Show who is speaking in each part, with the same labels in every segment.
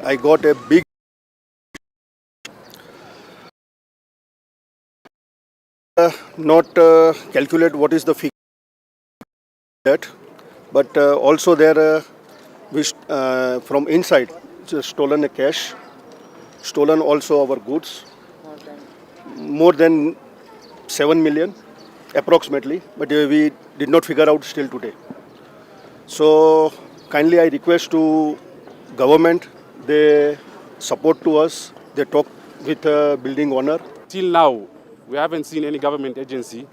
Speaker 1: I got a big not calculate what is the figure that, but also there we from inside just stolen a cash, stolen also our goods, more than 7 million approximately, but we did not figure out still today. So kindly I request to government, they support to us, they talk with building owner.
Speaker 2: Till now, we haven't seen any government agency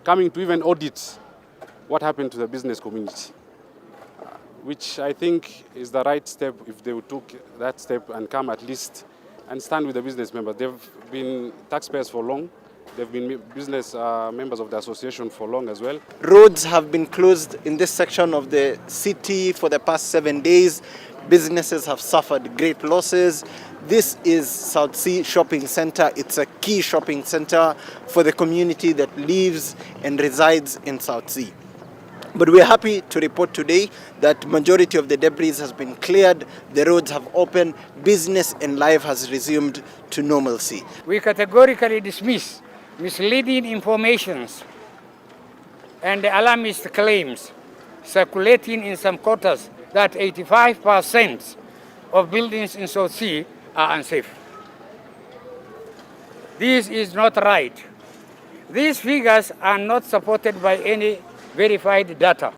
Speaker 2: coming to even audit what happened to the business community, which I think is the right step if they took that step and come at least and stand with the business members. They've been taxpayers for long. They've been business members of the association for long as well.
Speaker 3: Roads have been closed in this section of the city for the past 7 days. Businesses have suffered great losses. This is South C Shopping Center. It's a key shopping center for the community that lives and resides in South C. But we're happy to report today that majority of the debris has been cleared, the roads have opened, business and life has resumed to normalcy.
Speaker 4: We categorically dismiss misleading informations and alarmist claims circulating in some quarters that 85% of buildings in South C are unsafe. This is not right. These figures are not supported by any verified data.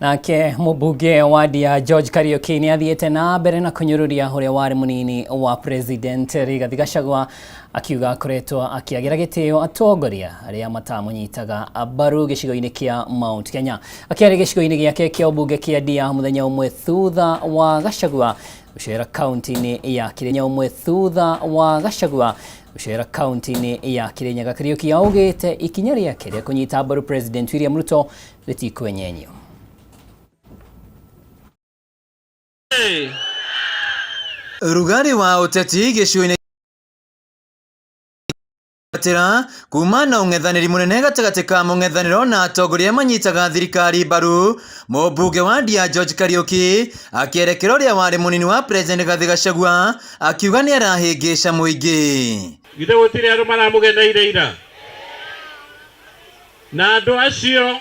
Speaker 5: Nake mũmbunge wa Ndia George Kariuki nĩ athiĩte na mbere na kũnyũrũria ũrĩa warĩ mũnini wa President Rigathi Gachagua, akiuga akoretwo akĩagĩra gĩtĩo atongoria arĩa matamũnyitaga mbaru gĩcigo-inĩ kĩa Mount Kenya. Akĩaria gĩcigo-inĩ gĩake kĩa ũmbunge kĩa Ndia mũthenya ũmwe thutha wa Gachagua gũcera kaunti-inĩ ya Kirinyaga, ũmwe thutha wa Gachagua gũcera kaunti-inĩ ya Kirinyaga, Kariuki augĩte ikinya rĩake rĩa kũnyita mbaru President William Ruto rĩtikwenyenyio.
Speaker 6: Rugarĩ wa ũteti gĩcigo-inĩ atĩra kuma na ũng'ethanĩri mũnene gatagatĩ ka mũng'ethanĩro na atongoria manyitaga thirikari mbaru. Mũmbunge wa Ndia George Kariuki akĩerekera ũrĩa warĩ mũnini wa President Rigathi Gachagua, akiuga nĩ arahĩngĩca mũingĩ.
Speaker 7: Githĩ gũtirĩ andũ maramũgeneire ira? Na andũ acio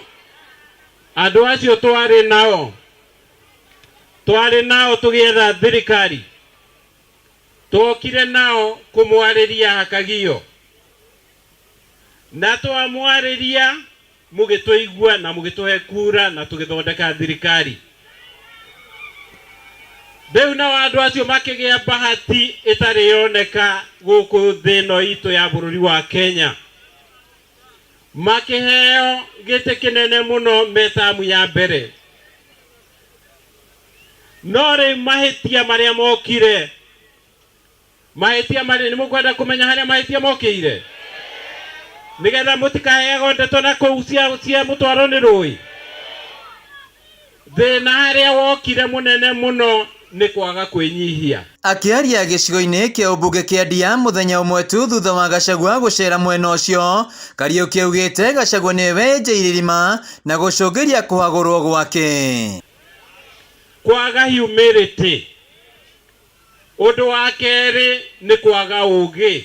Speaker 7: twarĩ nao tũgĩetha thirikari, twokire nao kũmwarĩria hakagio na twamwarĩria, mũgĩtũigua na mũgĩtũhe kura na tũgĩthondeka thirikari. Rĩu nao andũ acio makĩgĩa bahati ĩtarĩ yoneka gũkũ thĩ ĩno itũ ya bũrũri wa Kenya, makĩheo gĩtĩ kĩnene mũno metamu ya mbere. No rĩu mahĩtia marĩa mokire, mahĩtia marĩa nĩ mũkwenda kũmenya harĩa mahĩtia mokĩire, nĩgetha mũtikaheagwo ndeto na kũu cia mũtwaro nĩ rũĩ. Thĩna harĩa wokire mũnene mũno nĩ kwaga kwĩnyihia.
Speaker 6: Akĩaria gĩcigo-inĩ kĩa ũmbunge kĩa Ndia mũthenya ũmwe tu thutha wa Gachagua gũcera mwena ũcio, Kariuki augĩte Gachagua nĩwe wenjeire irima na gũcũngĩria kũhagũrwo gwake.
Speaker 7: Kwaga humility. Ũndũ wa kerĩ nĩ kwaga ũgĩ.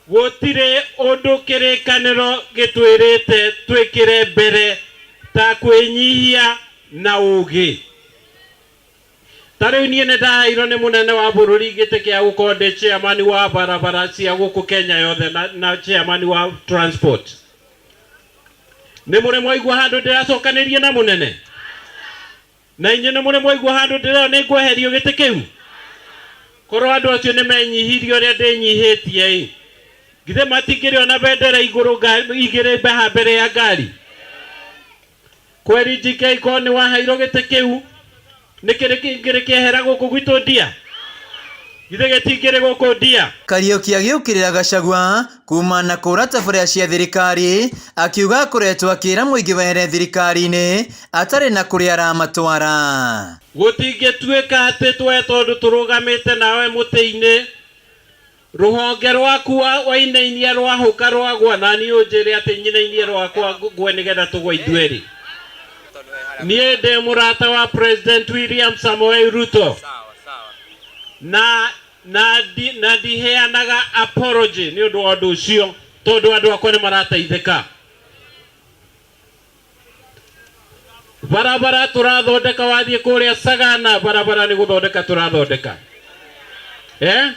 Speaker 7: Gũtirĩ ũndũ kĩrĩkanĩro gĩtwĩrĩte twĩkĩre mbere ta kwĩnyihia na ũgĩ. Ta rĩu niĩ nĩ ndaheirwo nĩ mũnene wa bũrũri gĩtĩ kĩa gũkorwo ndĩ chairman wa barabara cia gũkũ Kenya yothe na chairman wa transport. Nĩ mũrĩ mwaigua handũ ndĩracokanĩria na mũnene? Na inyuĩ nĩ mũrĩ mwaigua handũ ndĩreo nĩ ngweherio gĩtĩ kĩu? Korwo andũ acio nĩ menyihirie ũrĩa ndĩnyihĩtie ĩ, githĩ matingĩrĩ ona bendera igũrũ igĩrĩ haha mbere ya ngari? Kweri GK, korwo nĩ waheirwo gĩtĩ kĩu, nĩ kĩrĩ kĩngĩrĩ kĩehera gũkũ gwitũ Ndia? Githĩ gĩtingĩrĩ gũkũ Ndia?
Speaker 6: Kariuki agĩũkĩrĩra Gachagua kuma na kũra tabarĩra cia thirikari, akiuga akoretwo akĩra mũingĩ wehere thirikari-inĩ atarĩ na kũrĩa aramatwara.
Speaker 7: Gũtingĩtuĩka atĩ twe tondũ tũrũgamĩte nawe mũtĩ-inĩ, rũhonge rwaku wainainia rwahũka rwagwa, na niĩ ũnjĩre atĩ nyinainie rwakwa ngwe nĩgetha tũgwe ithuerĩ. Niĩ ndĩ mũrata wa President William Samoei Ruto na na ndi, na ndiheanaga apology nĩ ũndũ wa ũndũ ũcio tondũ andũ akwa nĩ marateithĩka. Barabara tũrathondeka, wathiĩ kũrĩa Sagana barabara nĩ gũthondeka tũrathondeka, eh?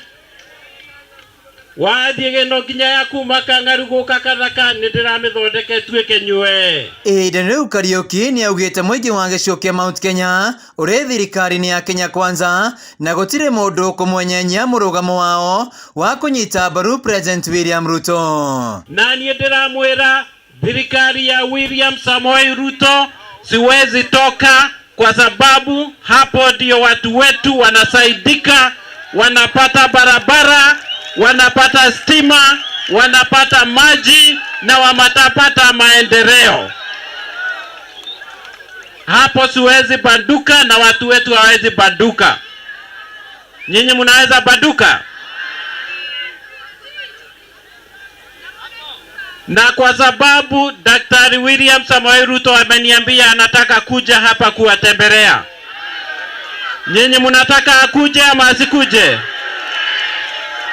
Speaker 7: Wathiĩ gĩno nginya ya kuma Kang'aru gũka Kathaka nĩ ndĩramĩthondeka ĩtuĩke nywe.
Speaker 6: Ihinda-inĩ rĩu Kariuki nĩ augĩte mũingĩ wa gĩcigo kĩa Mount Kenya ũrĩ thirikari-inĩ ya Kenya Kwanza na gũtirĩ mũndũ ũkũmwenyenyia mũrũgamo wao wa kũnyita mbaru President William Ruto.
Speaker 7: Na niĩ ndĩramwĩra thirikari ya William Samoei Ruto siwezi toka, kwa sababu hapo ndio watu wetu wanasaidika, wanapata barabara, wanapata stima, wanapata maji na wanapata maendeleo. Hapo siwezi banduka na watu wetu hawezi banduka. Nyinyi mnaweza banduka? Na kwa sababu Daktari William Samoei Ruto ameniambia anataka kuja hapa kuwatembelea, nyinyi mnataka akuje ama asikuje?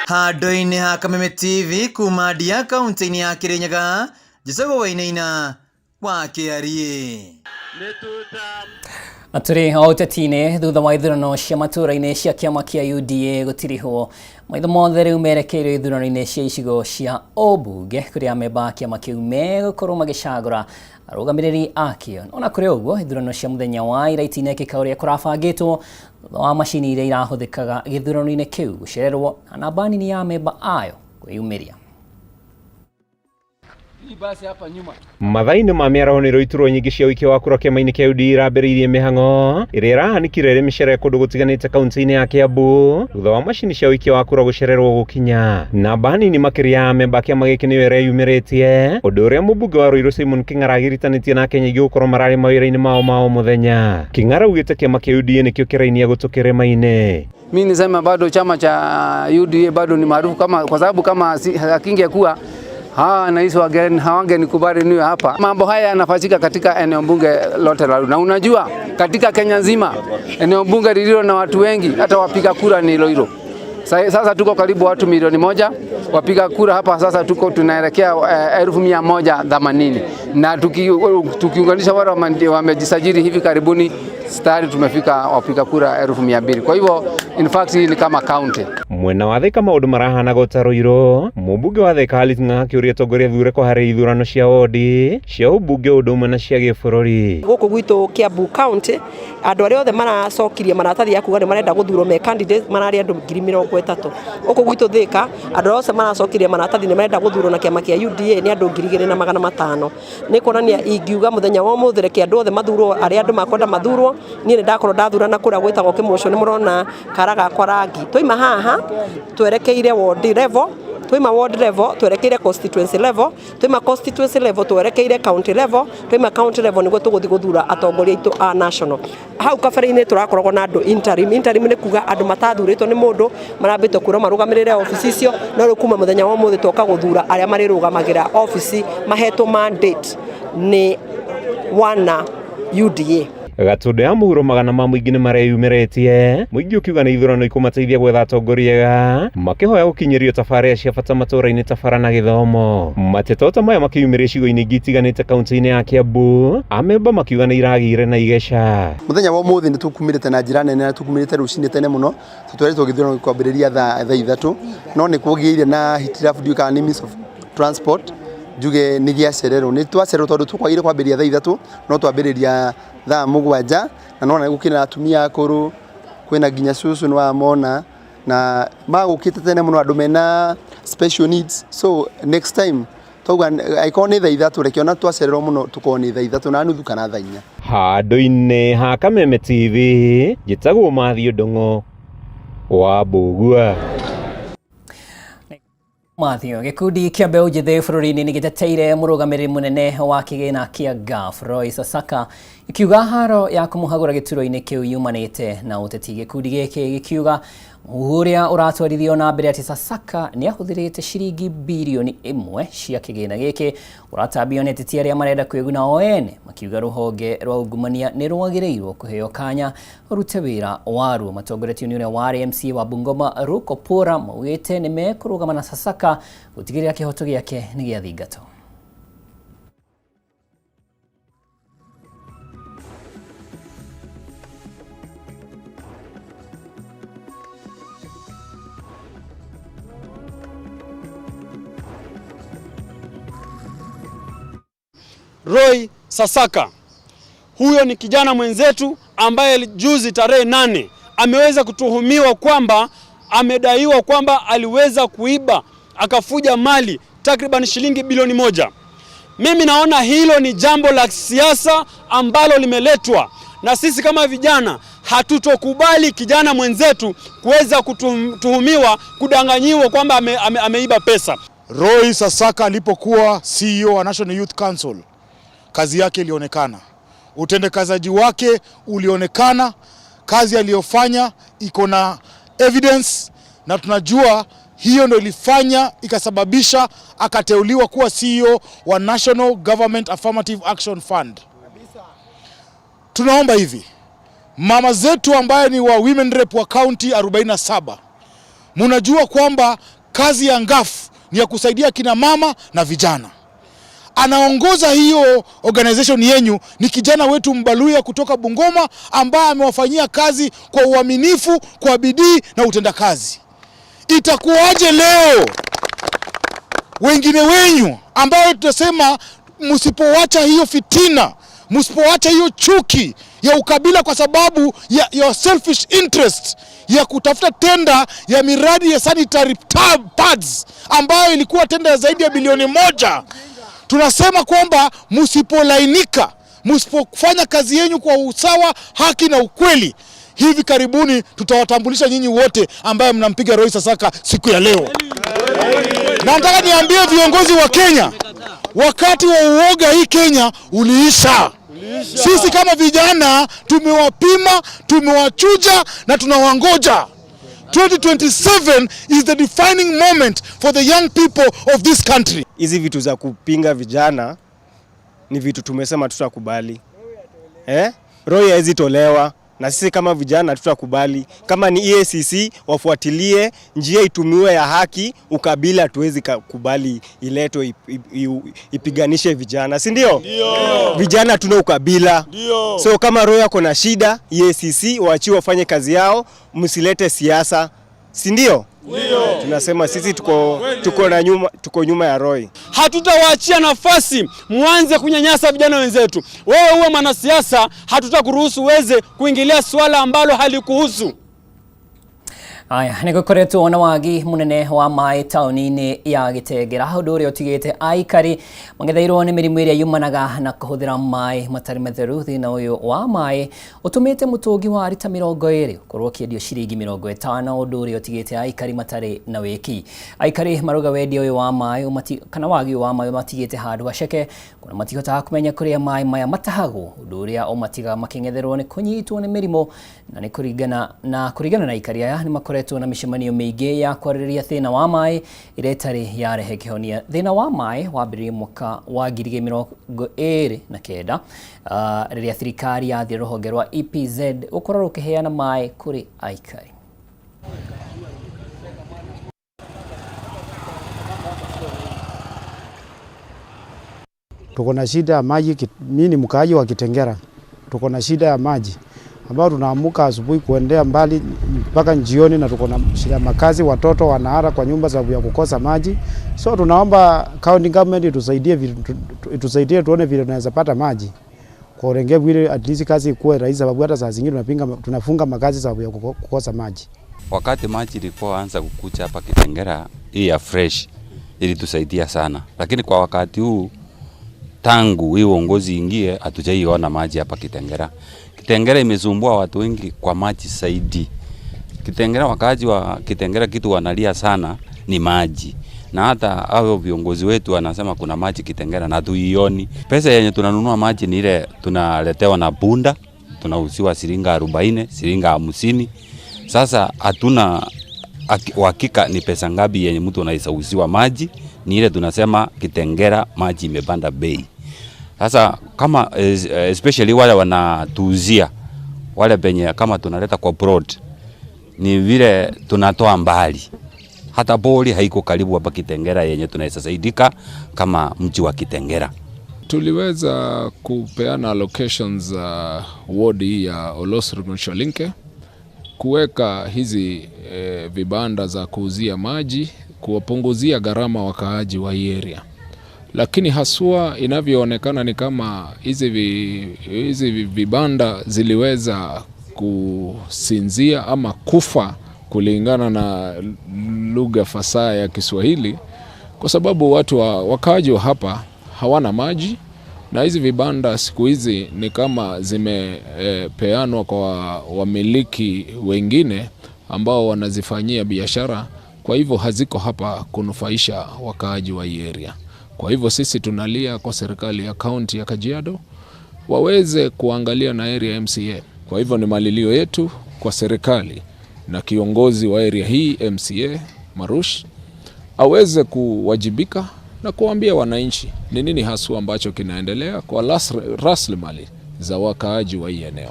Speaker 6: Handũ-inĩ ha Kameme TV kuma Ndia kaunti-inĩ ya Kirinyaga, Njĩtagwo Wainaina wa Kĩariĩ.
Speaker 5: Na tũrĩ o ũteti-inĩ, thutha wa ithurano cia matũũra-inĩ cia kĩama kĩa UDA gũtirihwo, maitho mothe rĩu merekeirio ithurano-inĩ cia icigo cia ũmbunge kũrĩa amemba a kĩama kĩu megũkorwo magĩcagũra arũgamĩrĩri akĩo. Ona kũrĩ ũguo, ithurano cia mũthenya wa ira itinekĩka ũrĩa kũrabangĩtwo thutha wa macini iria irahũthĩkaga gĩthurano-inĩ kĩu gũcererwo na namba nini ya amemba ayo kwĩyumĩria.
Speaker 8: Mathaa-inĩ ma mĩaraho nĩrĩo iturwa nyingĩ cia ũikia wa kura kĩama-inĩ kĩa UDA irambĩrĩirie mĩhang'o ĩrĩa ĩrahanĩkire ĩrĩ mĩcere kũndũ gũtiganĩte kaunti-inĩ ya Kiambu thutha wa macini cia ũikia wa kura gũcererwo gũkinya. Namba nini makĩria ya amemba a kĩama gĩkĩ nĩyo ĩreyumĩrĩtie, ũndũ ũrĩa mũmbunge wa Ruiru Simon Kĩng'ara agiritanĩtie na Akenya aingĩ gũkorwo mararĩ mawĩra-inĩ mao ma o mũthenya. Kĩng'ara augĩte kĩama kĩa UDA nĩkĩo kĩrainia gũtũ kĩrĩma-inĩ.
Speaker 9: Mi nisema bado chama cha UDA bado ni maarufu kama, kwa sababu kama hakingekuwa hawa wananchi hawangenikubali niwe hapa. Mambo haya yanafanyika katika eneo bunge lote la, na unajua katika Kenya nzima eneo bunge lililo na watu wengi hata wapiga kura ni Ruiru. Sasa tuko karibu watu 1,000,000 wapiga kura hapa. Sasa tuko tunaelekea 180,000 na tukiunganisha wale wamejisajili hivi karibuni tayari tumefika wapiga kura 200,000. Kwa hivyo in fact hii ni kama county.
Speaker 8: Mwena wa Thika maũndũ marahana ta Ruiru, mũmbunge wa Thika Alice Ng'ang'a akĩũria atongoria thure kũharĩria ithurano cia wodi cia ũmbunge ũndũ ũmwe na cia gĩbũrũri.
Speaker 10: Gũkũ gwitũ Kiambu County andũ arĩa othe maracokirie maratathi ya kuga nĩ marenda gũthurwo me candidate mararĩ andũ 30,000. Gũkũ gwitũ Thika andũ arĩa othe maracokirie maratathi nĩ marenda gũthurwo na kĩama kĩa UDA nĩ andũ 2,500. Nĩ kuonania ingiuga mũthenya wa ũmũthĩ reke andũ othe mathurwo arĩa andũ makwenda mathurwo. Niĩ nĩ ndakorwo ndathurana kũrĩa gwĩtagwo Kĩmũcũ, nĩ mũrona kara gakwa rangi. Twaima haha twerekeire ward level, twaima ward level twerekeire constituency level, twaima constituency level twerekeire county level, twaima county level nĩguo tũgũthiĩ gũthura atongoria aitũ a national. Hau kabere-inĩ tũrakoragwo na andũ interim. Interim nĩ kuga andũ matathurĩtwo nĩ mũndũ marambĩtwo kwĩrwo marũgamĩrĩre obici icio, no rĩu kuma mũthenya wa ũmũthĩ twoka gũthura arĩa marĩrũgamagĩra obici mahetwo mandate nĩ wana UDA.
Speaker 8: Gatũndũ ya mũhuro magana ma mũingĩ nĩ mareyumĩrĩtie, mũingĩ ũkiuga nĩ ithurano ikũmateithia gwetha atongoria ega, makĩhoya gũkinyĩrio tabarĩra cia bata matũũra-inĩ ta bara na gĩthomo. Mateta ta maya makĩyumĩria icigo-inĩ ingĩ itiganĩte kaunti-inĩ ya Kiambu, amemba makiuga nĩ iragĩire na igeca.
Speaker 11: Mũthenya wa ũmũthĩ nĩ tũkumĩrĩte na njĩra nene na tũkumĩrĩte rũcinĩ tene mũno, tũtweretwo gĩthurano gĩkwambĩrĩria thaa 3, no nĩ kũgĩire na hitilafu ndiũĩ kana nĩ means of transport njuge nĩ gĩacererwo. Nĩ twacererwo tondũ tũkwagire kwambĩrĩria thaa 3 no twambĩrĩria thaa 7, na nona gũkĩrĩ na atumia akũrũ, kwĩna nginya cũcũ nĩ wamona, na magũkĩte tene mũno andũ mena special needs. So next time twauga angĩkorwo nĩ thaa 3 reke ona twacererwo mũno tũkorwo nĩ thaa 3:30 kana thaa 4.
Speaker 8: Handũ-inĩ ha Kameme TV, njĩtagwo Mathiũ Ndung'u wa Mbũgua.
Speaker 5: Matthew, gĩkundi kĩa mbeũ njĩthĩ bũrũri-inĩ nĩ gĩteteire mũrũgamĩrĩri mũnene wa kĩgĩna kĩa Gulf Roy Sasaka gĩkiuga haro ya kũmũhagũra gĩturwa-inĩ kĩu yumanĩte na ũteti. Gĩkundi gĩkĩ gĩkiuga Mũhuhu ũrĩa ũratwarithio na mbere atĩ Sasaka nĩ ahũthĩrĩte ciringi birioni 1 cia kĩgĩna gĩkĩ ũratambio nĩ ateti arĩa marenda kwĩguna o ene, makiuga rũhonge rwa ungumania nĩ rwagĩrĩirwo kũheo kanya rũrute wĩra waruo. Matongoretio nĩ ũrĩa warĩ MCA wa Bungoma Ruth Opora maugĩte nĩ mekũrũgama na Sasaka gũtigĩrĩra kĩhoto gĩake nĩ gĩathingatwo.
Speaker 12: Roy Sasaka huyo ni kijana mwenzetu ambaye juzi tarehe 8 ameweza kutuhumiwa kwamba amedaiwa kwamba aliweza kuiba akafuja mali takriban shilingi bilioni 1. Mimi naona hilo ni jambo la siasa ambalo limeletwa, na sisi kama vijana hatutokubali kijana mwenzetu kuweza kutuhumiwa, kudanganyiwa kwamba ameiba pesa.
Speaker 13: Roy Sasaka alipokuwa CEO wa National Youth Council, kazi yake ilionekana, utendekazaji wake ulionekana, kazi aliyofanya iko na evidence, na tunajua hiyo ndio ilifanya ikasababisha akateuliwa kuwa CEO wa National Government Affirmative Action Fund. Tunaomba hivi, mama zetu ambaye ni wa Women Rep wa County 47, mnajua kwamba kazi ya NGAAF ni ya kusaidia kina mama na vijana. Anaongoza hiyo organization yenyu ni kijana wetu Mbaluya kutoka Bungoma ambaye amewafanyia kazi kwa uaminifu, kwa bidii na utendakazi. Itakuwaje leo wengine wenyu ambao tutasema msipoacha hiyo fitina, msipoacha hiyo chuki ya ukabila kwa sababu ya your selfish interest ya kutafuta tenda ya miradi ya sanitary pads ambayo ilikuwa tenda ya zaidi ya bilioni 1. Tunasema kwamba msipolainika, msipofanya kazi yenyu kwa usawa, haki na ukweli, hivi karibuni tutawatambulisha nyinyi wote ambaye mnampiga Roy Sasaka siku ya leo. Na nataka niambie viongozi wa Kenya, wakati wa uoga hii Kenya uliisha. Sisi kama vijana tumewapima, tumewachuja na tunawangoja. 2027 is the defining moment for the young people of this country.
Speaker 14: Hizi vitu za kupinga vijana ni vitu tumesema tutakubali. Roy hawezi tolewa na sisi kama vijana tutakubali. Kama ni EACC wafuatilie njia itumiwe ya haki, ukabila tuwezi kubali iletwe ipiganishe vijana, si ndio? Vijana tuna ukabila. Dio. So kama Roy ako na shida, EACC waachiwe wafanye kazi yao, msilete siasa, si ndio? Tunasema sisi tuko nyuma ya Roy.
Speaker 12: Hatutawaachia nafasi muanze kunyanyasa vijana wenzetu. Wewe uwe mwanasiasa, hatutakuruhusu uweze kuingilia swala ambalo halikuhusu.
Speaker 5: Aya, nĩ gũkoretwo na wagi mũnene wa maĩ taũni-inĩ ya Gĩtengera, ũndũ ũrĩa ũtigĩte aikari mang'etheirwo nĩ mĩrimũ ĩrĩa yumanaga na kũhũthĩra maĩ matarĩ matheru. Thĩna ũyũ wa maĩ ũtũmĩte mũtũngi wa rita 20 ũkorwo ũkĩendio ciringi 50, ũndũ ũrĩa ũtigĩte aikari matarĩ na wĩki. Aikari marauga wendia ũyũ wa maĩ kana wagi wa maĩ ũmatigĩte handũ haceke, kuna matihotaga kũmenya kũrĩa maĩ maya matahagwo, ũndũ ũrĩa ũmatigaga makĩng'etherwo nĩ kũnyitwo nĩ mĩrimũ. Na nĩ kũringana na aikari aya nĩ makoretwo na mĩcemanio mĩingĩ ya kwarĩrĩria thĩna wa maĩ ĩrĩa ĩtarĩ yarehe kĩhonia. Thĩna wa maĩ wambĩrĩirie mwaka wa 2029 rĩrĩa thirikari yathire rũhonge rwa EPZ gũkorwo rũkĩheana maĩ kũrĩ aikari.
Speaker 15: Tuko na shida ya maji. Mimi ni mkaaji wa Kitengera. Tuko na shida ya maji ambao tunaamuka asubuhi kuendea mbali mpaka jioni, na tuko na shida ya makazi, watoto wanahara kwa nyumba sababu ya kukosa maji. So tunaomba county government itusaidie tuone vile tunaweza pata maji kwa urengevu ili at least kazi ikuwe rahisi, sababu hata saa zingine tunafunga makazi sababu ya kukosa maji.
Speaker 16: Wakati maji ilipoanza kukuja hapa Kitengera hii ya fresh ilitusaidia sana, lakini kwa wakati huu tangu hii uongozi ingie hatujaiona maji hapa Kitengera. Kitengera imesumbua watu wengi kwa maji zaidi. Kitengera, wakazi wa Kitengera kitu wanalia sana ni maji. Na hata hao viongozi wetu wanasema kuna maji Kitengera na tuioni. Pesa yenye tunanunua maji ni ile tunaletewa na punda, tunauziwa shilingi 40, shilingi 50. Sasa hatuna uhakika ni pesa ngapi yenye mtu anaweza uziwa maji. Ni ile tunasema Kitengela maji imepanda bei. Sasa kama especially wale wanatuuzia wale penye kama tunaleta kwa broad, ni vile tunatoa mbali, hata boli haiko karibu hapa Kitengela yenye tunaweza saidika kama mji wa Kitengela.
Speaker 17: Tuliweza kupeana allocations za ward hii ya Olosuri Sholinke kuweka hizi vibanda za kuuzia maji, kuwapunguzia gharama wakaaji wa hii area. Lakini haswa inavyoonekana ni kama hizi vibanda ziliweza kusinzia ama kufa kulingana na lugha fasaha ya Kiswahili, kwa sababu watu wakaaji wa hapa hawana maji, na hizi vibanda siku hizi ni kama zimepeanwa kwa wamiliki wengine ambao wanazifanyia biashara. Kwa hivyo haziko hapa kunufaisha wakaaji wa hii area. Kwa hivyo sisi tunalia kwa serikali ya kaunti ya Kajiado waweze kuangalia na area MCA. Kwa hivyo ni malilio yetu kwa serikali na kiongozi wa area hii MCA Marush aweze kuwajibika na kuambia wananchi ni nini haswa ambacho kinaendelea kwa rasilimali za wakaaji wa hii eneo.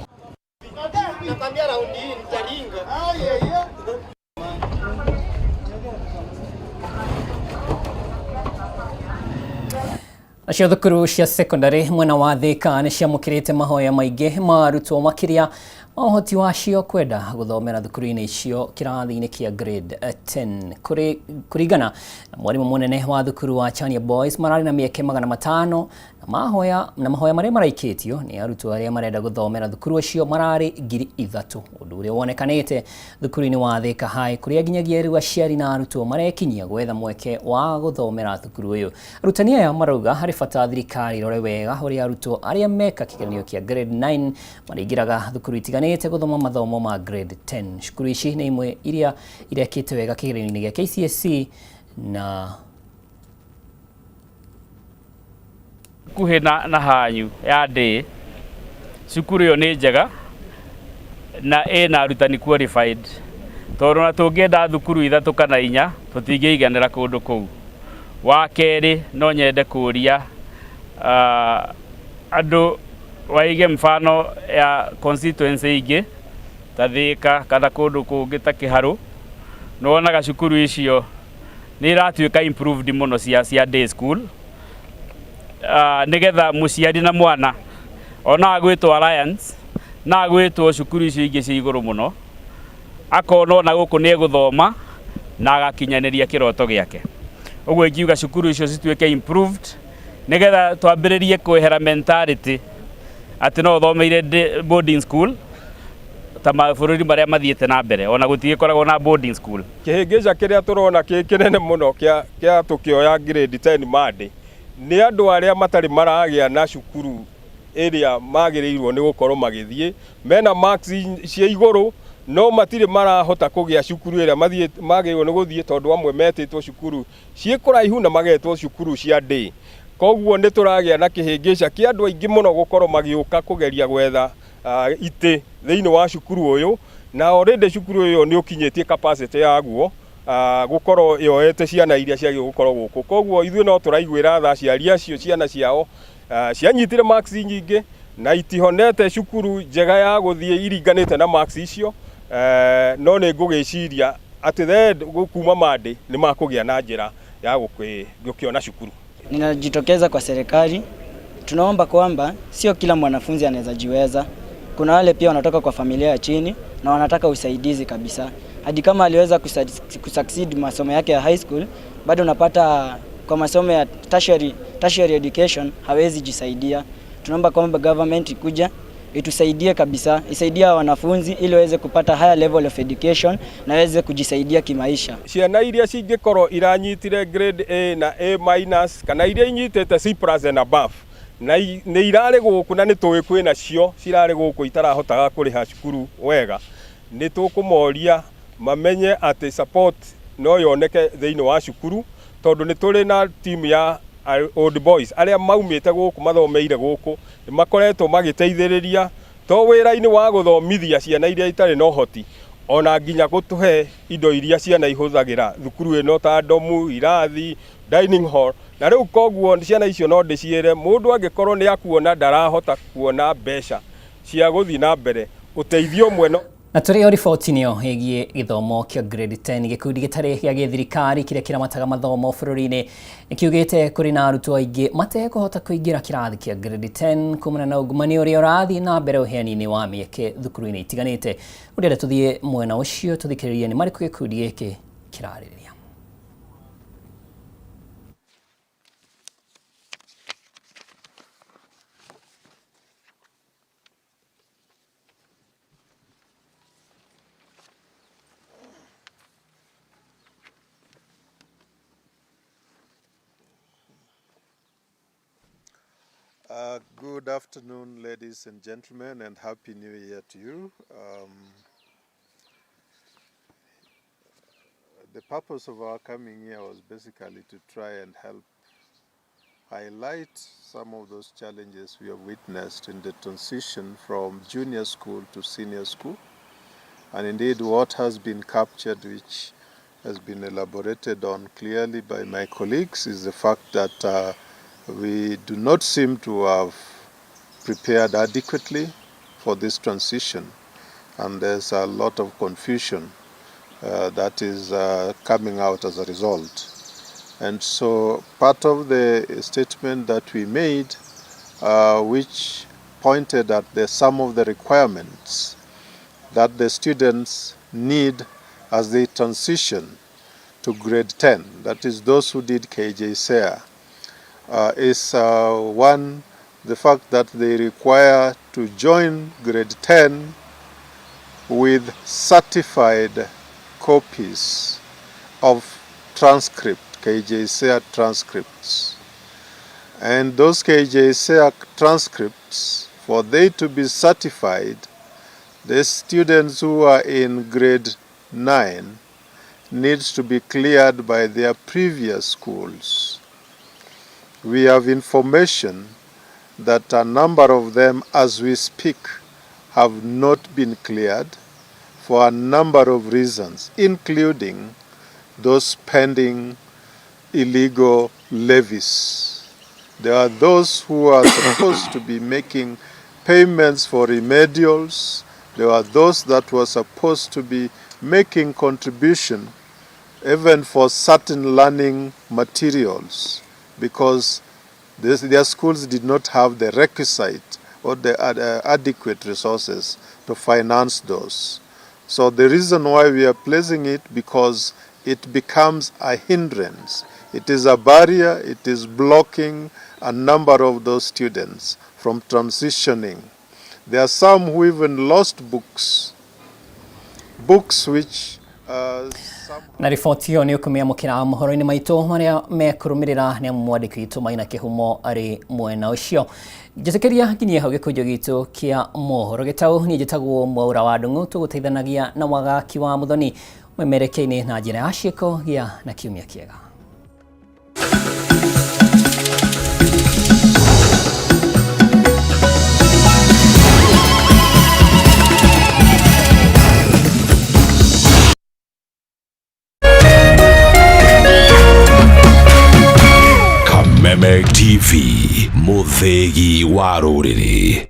Speaker 5: Nacio thukuru cia secondary mwena wa Thika nĩ ciamũkĩrĩte mahoya maingĩ ma arutwo makĩria ma ũhoti wacio kwenda gũthomera thukuru-inĩ icio kĩrathi-inĩ kĩa grade 10. Kũringana na mwarimũ mũnene wa thukuru wa Chania Boys, mararĩ na mĩeke 500 na mahoya marĩa maraikĩtio nĩ arutwo arĩa marenda gũthomera thukuru ũcio mararĩ 3,000, ũndũ ũrĩa wonekanĩte thukuru-inĩ wa Thika High, kũrĩa nginyagia rĩu aciari na arutwo marekinyia gwetha mweke wa gũthomera thukuru ũyũ. Arutani aya marauga harĩ bata thirikari ĩrore wega ũrĩa arutwo arĩa meka kĩgeranio kĩa grade 9 marĩingĩraga thukuru itiganĩte gũthoma mathomo ma grade 10. Cukuru ici nĩ imwe iria irekĩte wega kĩgeranio-inĩ gĩa KCSE na
Speaker 18: kuhĩ na hanyu ya ndĩ cukuru ĩyo nĩ njega na ĩna arutani qualified, tondũ na tũngĩenda thukuru 3 kana 4 tũtingĩiganĩra kũndũ kũu. Wa kerĩ, no nyende kũria andũ waige mfano ya constituency ingĩ ta Thika kana kũndũ kũngĩ ta Kĩharũ, nĩwonaga cukuru icio nĩ iratuĩka improved mũno cia day school, nĩgetha mũciari na mwana ona agwĩtwo Alliance na agwĩtwo cukuru icio ingĩ cia igũrũ mũno, akona ona gũkũ nĩ egũthoma na agakinyanĩria kĩroto gĩake. Ũguo ingiuga cukuru icio cituĩke improved nĩgetha twambĩrĩrie kwehera mentality atĩ no ũthomeire boarding school ta mabũrũri marĩa mathiĩte na mbere, ona gũtigĩkoragwo na boarding school.
Speaker 19: Kĩhĩngĩca kĩrĩa tũrona kĩ kĩnene mũno kĩa tũkĩoya grade 10 Monday nĩ andũ arĩa matarĩ maragĩa na cukuru ĩrĩa magĩrĩirwo nĩ gũkorwo magĩthiĩ, mena marks cia igũrũ no matirĩ marahota kũgĩa cukuru ĩrĩa magĩrĩirwo nĩ gũthiĩ, tondũ amwe metĩtwo cukuru ciĩ kũraihu na magetwo cukuru cia day. Koguo nĩ tũragĩa na kĩhĩngĩca kĩa andũ aingĩ mũno gũkorwo magĩũka kũgeria gwetha itĩ thĩinĩ wa cukuru ũyũ, na already cukuru ũyũ nĩ ũkinyĩtie capacity yaguo gũkorwo yoete ciana iria ciagĩrĩirwo gũkorwo gũkũ. Koguo ithuĩ no tũraiguĩra tha aciari acio ciana ciao cianyitire marks nyingĩ na itihonete cukuru njega ya gũthiĩ iringanĩte na marks icio, no nĩ ngũgĩciria atĩ then kuma Monday nĩ makũgĩa na njĩra ya gũkĩona cukuru.
Speaker 20: Ninajitokeza kwa serikali, tunaomba kwamba sio kila mwanafunzi anaweza jiweza. Kuna wale pia wanatoka kwa familia ya chini na wanataka usaidizi kabisa. Hadi kama aliweza kusucceed masomo yake ya high school, bado unapata kwa masomo ya tertiary education hawezi jisaidia. Tunaomba kwamba government ikuja itusaidie kabisa, isaidie wanafunzi ili waweze kupata higher level of education na waweze kujisaidia kimaisha.
Speaker 19: Ciana iria cingĩkorwo iranyitire grade A na A minus kana iria inyitĩte C plus and above na nĩ irarĩ gũkũ na nĩ tũĩ kwĩna cio cirarĩ gũkũ itarahotaga kũrĩha cukuru wega, nĩ tũkũmoria mamenye atĩ support no yoneke thĩinĩ wa cukuru, tondũ nĩ tũrĩ na team ya old boys arĩa maumĩte gũkũ mathomeire gũkũ nĩ makoretwo magĩteithĩrĩria to wĩra-inĩ wa gũthomithia ciana iria itarĩ na ũhoti, Ona nginya gũtũhe indo iria ciana ihũthagĩra thukuru ĩno ta ndomu, irathi, dining hall. Na rĩu koguo ciana icio no ndĩciĩre mũndũ angĩkorwo nĩ akuona ndarahota kuona mbeca cia gũthiĩ na mbere, ũteithio ũmwe no
Speaker 5: Na tũrĩ o riboti-inĩ ĩyo ĩgiĩ gĩthomo kĩa grade 10, gĩkundi gĩtarĩ gĩa gĩthirikari kĩrĩa kĩramataga mathomo bũrũri-inĩ nĩ kiugĩte kũrĩ na arutwo aingĩ matekũhota kũingĩra kĩrathi kĩa grade 10 kumana na ungumania ũrĩa ũrathiĩ na mbere ũheani-inĩ wa mĩeke thukuru-inĩ itiganĩte. Ũrenda tũthiĩ mwena ũcio tũthikĩrĩrie nĩ marĩkũ gĩkundi gĩkĩ kĩrarĩrĩria.
Speaker 21: Good afternoon, ladies and gentlemen, and Happy New Year to you. The purpose of our coming here was basically to try and help highlight some of those challenges we have witnessed in the transition from junior school to senior school. And indeed, what has been captured, which has been elaborated on clearly by my colleagues, is the fact that we do not seem to have prepared adequately for this transition. And there's a lot of confusion that is coming out as a result. And so part of the statement that we made, which pointed at some of the requirements that the students need as they transition to grade 10, that is those who did KJSEA, is one, the fact that they require to join grade 10 with certified copies of transcript, KJSEA transcripts. And those KJSEA transcripts, for they to be certified, the students who are in grade 9 needs to be cleared by their previous schools. We have information that a number of them, as we speak, have not been cleared for a number of reasons, including those pending illegal levies. There are those who are supposed to be making payments for remedials. There are those that were supposed to be making contribution even for certain learning materials, because their schools did not have the requisite or the adequate resources to finance those. So the reason why we are placing it, because it becomes a hindrance. It is a barrier, it is blocking a number of those students from transitioning. There are some who even lost books, books which
Speaker 5: Na riboti ĩyo nĩ ũkũmĩamũkĩra mohoro-inĩ maitũ marĩa mekũrũmĩrĩra, nĩ amu mwandĩki witũ Maina Kĩhumo arĩ mwena ũcio. Njĩtĩkĩria nginyie hau gĩkũnjo gitũ kĩa mohoro gĩtau. Niĩ njĩtagwo Mwaura wa Ndung'u, tũgũteithanagia na Wagaki wa Mũthoni mwĩmerekia-inĩ na njĩra ya ciĩko. Gĩa na kiumia kĩega.
Speaker 22: Kameme TV, mũthĩgi wa rũrĩrĩ.